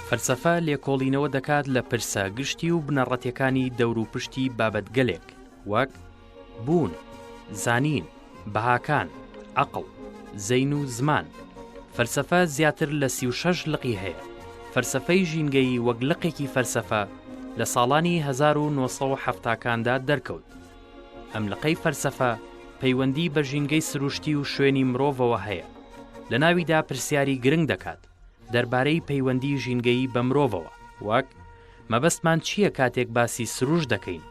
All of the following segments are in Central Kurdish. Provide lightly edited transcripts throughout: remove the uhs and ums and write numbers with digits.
فەلسەفە لێکۆڵینەوە دەکات لە پرسە گشتی و بنەڕەتیەکانی دەوروپشتی بابەتگەلێک وەک، بوون، زانین، بەهاکان، عەقڵ، زەین و زمان. فەلسەفە زیاتر لە 36 لقی هەیە. فەلسەفەی ژینگەیی وەک لقێکی فەلسەفە لە ساڵانی 1970 کاندا دەرکەوت. ئەم لقەی فەلسەفە پەیوەندی بە ژینگەی سروشتی و شوێنی مرۆڤەوە هەیە. لە ناویدا پرسیاری گرنگ دەکات دەربارەی پەیوەندی ژینگەیی بە مرۆڤەوە، وەک، مەبەستمان چییە کاتێک باسی سروشت دەکەین؟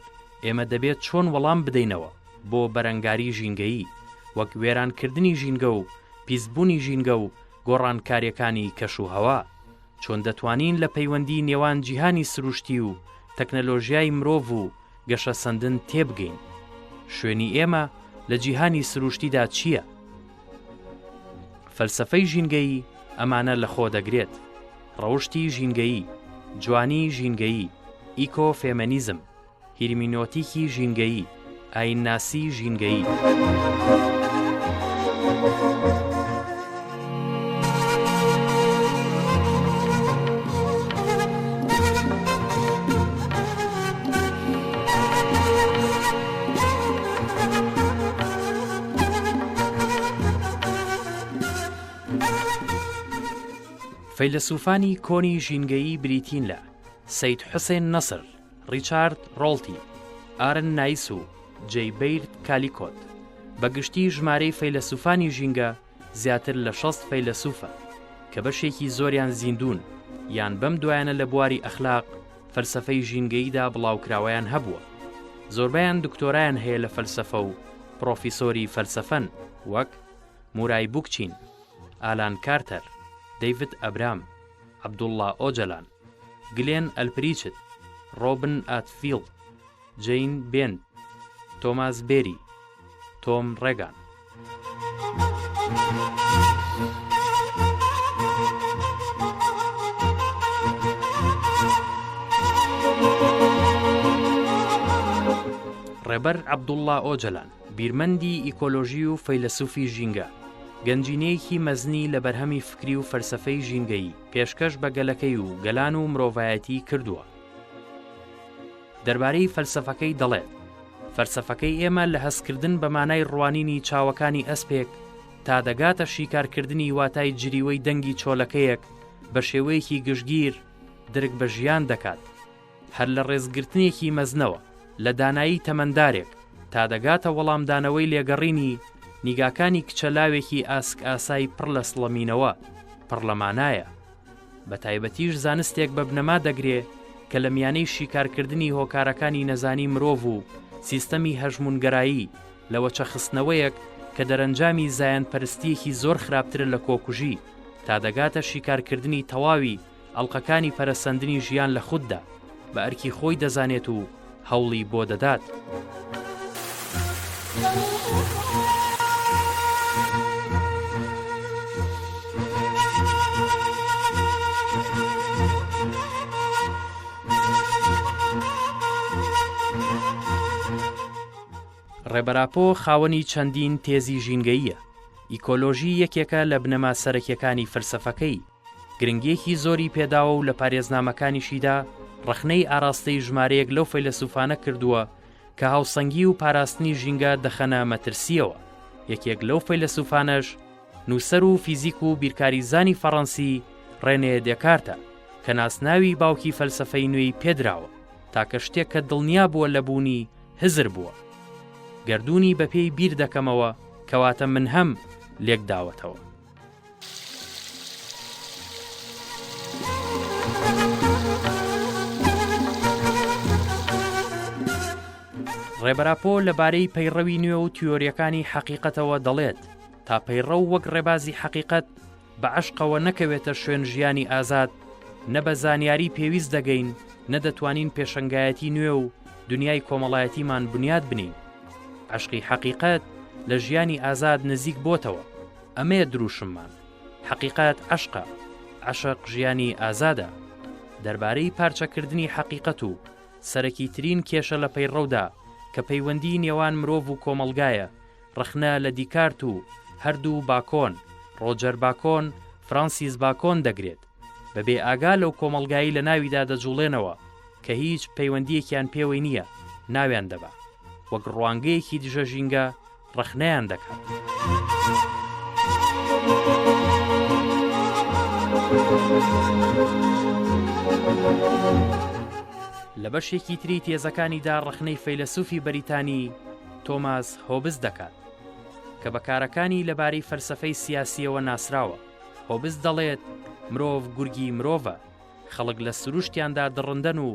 ئێمە دەبێت چۆن وەڵام بدەینەوە بۆ بەرەنگاری ژینگەیی، وەک وێرانکردنی ژینگە و پیسبوونی ژینگە و گۆڕانکارییەکانی کەشوهەوا؟ چۆن دەتوانین لە پەیوەندی نێوان جیهانی سروشتی و تەکنەلۆژیای مرۆڤ و گەشەسەندن تێبگەین؟ شوێنی ئێمە لە جیهانی سروشتیدا چییە؟ فەلسەفەی ژینگەیی ئەمانە لەخۆ دەگرێت، ڕەوشتی ژینگەیی، جوانیی ژینگەیی، ئیکۆ-فێمەنیزم، هیرمینۆتیکی ژینگەیی، ئایینناسی ژینگەیی. فەیلەسوفانی کۆنی ژینگەیی بریتین لە، سەید حوسێن نەسر، ڕیچارد ڕۆڵتی، ئارن نایس و جەی بەیرد کالیکۆت. بە گشتی ژمارەی فەیلەسوفانی ژینگە زیاتر لە 60 فەیلەسوفە، کە بەشێکی زۆریان زیندوون یان بەم دوایانە لە بواری ئەخلاق، فەلسەفەی ژینگەییدا بڵاوکراوەیان هەبووە. زۆربەیان دکتۆرایان هەیە لە فەلسەفە و پڕۆفیسۆری فەلسەفەن، وەک، مورای بوکچین، ئالان کارتەر، دەیڤد ئەبرام، عەبدوڵڵا ئۆجەلان، گلێن ئەلپریچت، ڕۆبن ئاتفیڵد، جەین بێند، تۆماس بێری، تۆم ڕێگان. ڕێبەر عەبدوڵڵا ئۆجەلان، بیرمەندی ئیکۆلۆژی و فەیلەسوفی ژینگە، گەنجینەیەکی مەزنی لە بەرهەمی فکری و فەلسەفەی ژینگەیی پێشکەش بە گەلەکەی و گەلان و مرۆڤایەتی کردووە. دەربارەی فەلسەفەکەی دەڵێت، فەلسەفەکەی ئێمە لە هەستکردن بە مانای ڕوانینی چاوەکانی ئەسپێک تا دەگاتە شیکارکردنی واتای جریوەی دەنگی چۆلەکەیەک بە شێوەیەکی گشتگیر درک بە ژیان دەکات، هەر لە ڕێزگرتنێکی مەزنەوە لە دانایی تەمەندارێک تا دەگاتە وەڵامدانەوەی لێگەڕینی نیگاکانی کچە لاوێکی ئاسکئاسای پڕ لە سڵەمینەوە پڕ لە مانایە. بە تایبەتیش زانستێک بە بنەما دەگرێ کە لە میانەی شیکارکردنی هۆکارەکانی نەزانی مرۆڤ و سیستەمی هەژموونگەرایی لە وەچەخستنەوەیەک کە دەرەنجامی زایەندپەرستییەکی زۆر خراپترە لە کۆکوژی تا دەگاتە شیکارکردنی تەواوی ئەڵقەکانی پەرەسەندنی ژیان لە خوددا بە ئەرکی خۆی دەزانێت و هەوڵی بۆ دەدات. ڕێبەر ئاپۆ خاوەنی چەندین تێزی ژینگەییە، ئیکۆلۆژی یەکێکە لە بنەما سەرەکیەکانی فەلسەفەکەی، گرنگییەکی زۆری پێداوە و لە پارێزنامەکانیشیدا ڕەخنەی ئاراستەی ژمارەیەک لەو فەیلەسوفانە کردووە کە هاوسەنگی و پاراستنی ژینگە دەخەنە مەترسییەوە، یەکێک لەو فەیلەسوفانەش نووسەر و فیزیک و بیرکاریزانی فەڕەنسی ڕێنێ دێکارتە کە ناسناوی باوکی فەلسەفەی نوێی پێدراوە، تاکە شتێک کە دڵنیا بووە لە بوونی هزر بووە. گەردوونی بەپێی بیر دەکەمەوە کەواتە من هەم لێکداوەتەوە. ڕێبەر ئاپۆ لەبارەی پەیڕەوی نوێ و تیۆرییەکانی حەقیقەتەوە دەڵێت، تا پەیڕەو وەک ڕێبازی حەقیقەت بە عەشقەوە نەکەوێتە شوێن ژیانی ئازاد، نە بە زانیاری پێویست دەگەین، نە دەتوانین پێشەنگایەتی نوێ و دنیای کۆمەڵایەتیمان بنیات بنێین. عەشقی حەقیقەت لە ژیانی ئازاد نزیک بۆتەوە. ئەمەیە دروشممان، حەقیقەت عەشقە، عەشق ژیانی ئازادە. دەربارەی پارچەکردنی حەقیقەت و سەرەکیترین کێشە لە پەیڕەودا کە پەیوەندیی نێوان مرۆڤ و کۆمەڵگایە، ڕەخنە لە دیکارت و هەردوو باکۆن، ڕۆجەر باکۆن، فرانسیس باکۆن، دەگرێت. بە بێ ئاگا لەو کۆمەڵگایەی لە ناویدا دەجوڵێنەوە کە هیچ پەیوەندییەکیان پێوەی نییە ناویان دەبا. وەک ڕوانگەیەکی دژە ژینگە ڕەخنەیان دەکات. لە بەشێکی تری تێزەکانیدا ڕەخنەی فەیلەسوفی بەریتانی تۆماس هۆبز دەکات کە بە کارەکانی لەبارەی فەلسەفەی سیاسیەوە ناسراوە. هۆبز دەڵێت مرۆڤ گورگی مرۆڤە، خەڵک لە سروشتیاندا دڕندەن و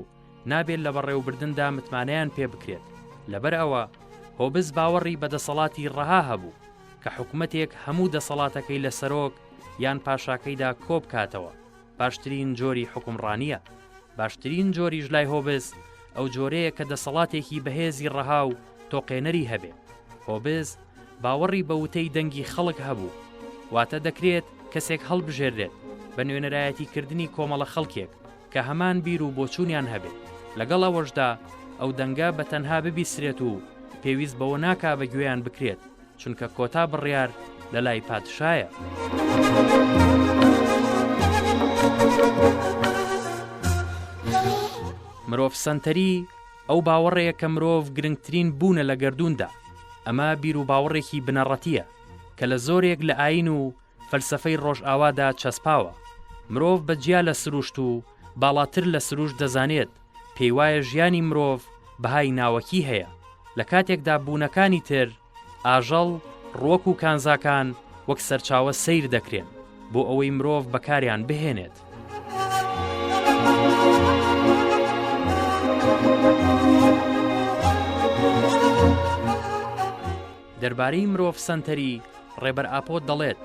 نابێت لە بەڕێوەبردندا متمانەیان پێ بکرێت، لەبەر ئەوە هۆبز باوەڕی بە دەسەڵاتی ڕەها هەبوو کە حکومەتێک هەموو دەسەڵاتەکەی لە سەرۆک یان پاشاکەیدا کۆبکاتەوە باشترین جۆری حوکمڕانییە. باشترین جۆریش لای هۆبز ئەو جۆرەیە کە دەسەڵاتێکی بەهێزی ڕەها و تۆقێنەری هەبێ. هۆبز باوەڕی بە وتەی دەنگی خەڵک هەبوو. واتە دەکرێت کەسێک هەڵبژێررێت بە نوێنەرایەتیکردنی کۆمەڵە خەڵکێک کە هەمان بیر و بۆچوونیان هەبێ، لەگەڵ ئەوەشدا ئەو دەنگە بە تەنها ببیسترێت و پێویست بەوە ناکا بە گوێیان بکرێت، چونکە کۆتا بڕیار لە لای پادشایە. مرۆڤ سەنتەری ئەو باوەڕەیە کە مرۆڤ گرنگترین بوونە لە گەردووندا، ئەمە بیروباوەڕێکی بنەڕەتییە کە لە زۆرێک لە ئایین و فەلسەفەی ڕۆژئاوادا چەسپاوە، مرۆڤ بە جیا لە سروشت و باڵاتر لە سروشت دەزانێت، پێیوایە ژیانی مرۆڤ بەهای ناوەکی هەیە، لە کاتێکدا بوونەکانی تر، ئاژەڵ، ڕووەک و کانزاکان، وەک سەرچاوە سەیر دەکرێن، بۆ ئەوەی مرۆڤ بەکاریان بهێنێت. دەربارەی مرۆڤ سەنتەری، ڕێبەر ئاپۆ دەڵێت،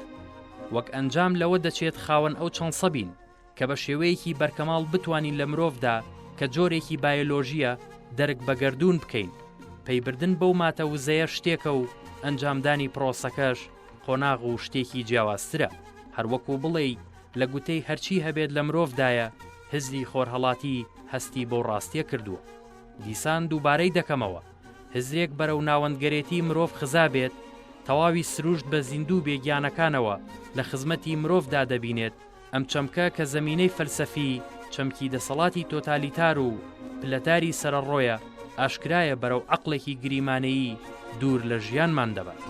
وەک ئەنجام لەوە دەچێت خاوەن ئەو چانسە بین کە بە شێوەیەکی بەرکەماڵ بتوانین لە مرۆڤدا کە جۆرێکی بایۆلۆژییە دەرک بە گەردوون بکەین، پەیبردن بەو ماتە وزەیە شتێکە و ئەنجامدانی پرۆسەکەش قۆناغ و شتێکی جیاوازترە، هەروەکو بڵێی لە گوتەی هەرچی هەبێت لە مرۆڤدایە هزری خۆرهەڵاتی هەستی بەو ڕاستیە کردووە. دیسان دووبارەی دەکەمەوە، هزرێک بەرەو ناوەندگەرێتی مرۆڤ خزابێت، تەواوی سروشت بە زیندوو بێ گیانەکانەوە لە خزمەتی مرۆڤدا دەبینێت، ئەم چەمکە کە زەمینەی فەلسەفی چەمکی دەسەڵاتی تۆتالیتار و پلەداری سەرەڕۆیە، ئاشکرایە بەرەو عەقڵێکی گریمانەیی دوور لە ژیانمان دەبات.